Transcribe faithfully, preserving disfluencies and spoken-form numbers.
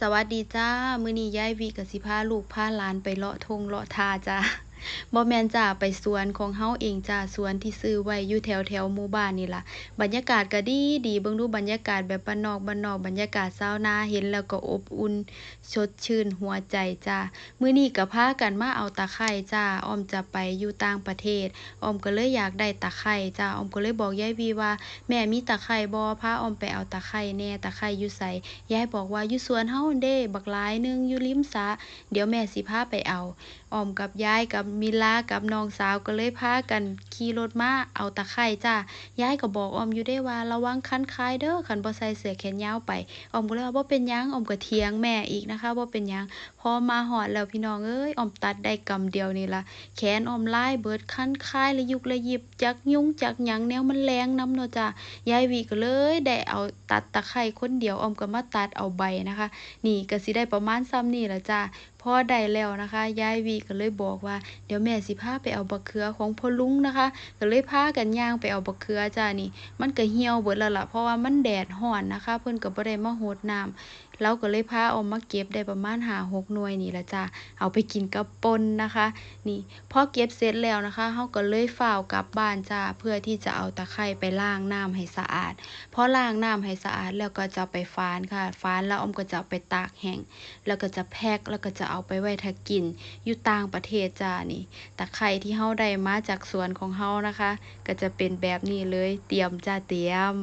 สวัสดีจ้า มื้อนี้ยายวิก็สิพาลูกพาหลานไปเลาะท่งเลาะทาจ้า บ่แม่นจ้า ไปสวนของเฮาเองจ้า สวนที่ซื้อไว้อยู่แถวแถวหมู่บ้านนี่ล่ะ บรรยากาศก็ดีดี เบิ่งดูบรรยากาศแบบบ้านนอกบ้านนอก บรรยากาศชาวนา เห็นแล้วก็อบอุ่น สดชื่นหัวใจจ้า มื้อนี้ก็พากันมาเอาตะไคร้จ้า อ้อมจะไปอยู่ต่างประเทศ อ้อมก็เลยอยากได้ตะไคร้จ้า อ้อมก็เลยบอกยายวิว่า แม่มีตะไคร้บ่ พาอ้อมไปเอาตะไคร้แหน่ ตะไคร้อยู่ไส ยายบอกว่าอยู่สวนเฮาหั้นเด้ บักหลายหนึ่งอยู่ริมสระ เดี๋ยวแม่สิพาไปเอา อ้อมกับยายกับมิลากับน้องสาวก็เลยพากันขี่รถมาเอาตะไคร้จ้า ยายก็บอกอ้อมอยู่เด้ว่าระวังคันคายเด้อ คันบ่ใส่เสื้อแขนยาวไป อ้อมก็เลยว่าบ่เป็นหยัง อ้อมก็เถียงแม่อีกนะคะ บ่เป็นหยัง พอมาฮอดแล้วพี่น้องเอ้ย อ้อมตัดได้กำเดียวนี่ล่ะ แขนอ้อมลายเบิด คันคายระยุกระยิบ จักยุงจักหยังแนวมันแลงนำเนาะจ้า ยายวิก็เลยได้เอาตัดตะไคร้คนเดียว อ้อมก็มาตัดเอาใบนะคะ นี่ก็สิได้ประมาณส่ำนี่ล่ะจ้า พอได้แล้วนะคะ ยายวิก็เลยบอกว่า เดี๋ยวแม่สิพาไปเอาบักเขือของพ่อลุงนะคะ ก็เลยพากันย่างไปเอาบักเขือจ้านี่ มันก็เหี่ยวเบิดแล้วล่ะ เพราะว่ามันแดดร้อนนะคะ เพิ่นก็บ่ได้มาหดน้ำ ลาวก็เลยพาอ้อมมาเก็บได้ประมาณห้าหกหน่วยนี่ล่ะจ้า เอาไปกินกับป่นนะคะ นี่ พอเก็บเสร็จแล้วนะคะ เฮาก็เลยฟ้าวกลับบ้านจ้า เพื่อที่จะเอาตะไคร้ไปล้างน้ำให้สะอาด พอล้างน้ำให้สะอาดแล้วก็จะเอาไปฝานค่ะ ฝานแล้วอ้อมก็จะเอาไปตากแห้ง แล้วก็จะแพ็ค แล้วก็จะเอาไปไว้ถ้ากินอยู่ต่างประเทศจ้านี่ ตะไคร้ที่เฮาได้มาจากสวนของเฮานะคะ ก็จะเป็นแบบนี้เลย เตรียมจ้า เตรียม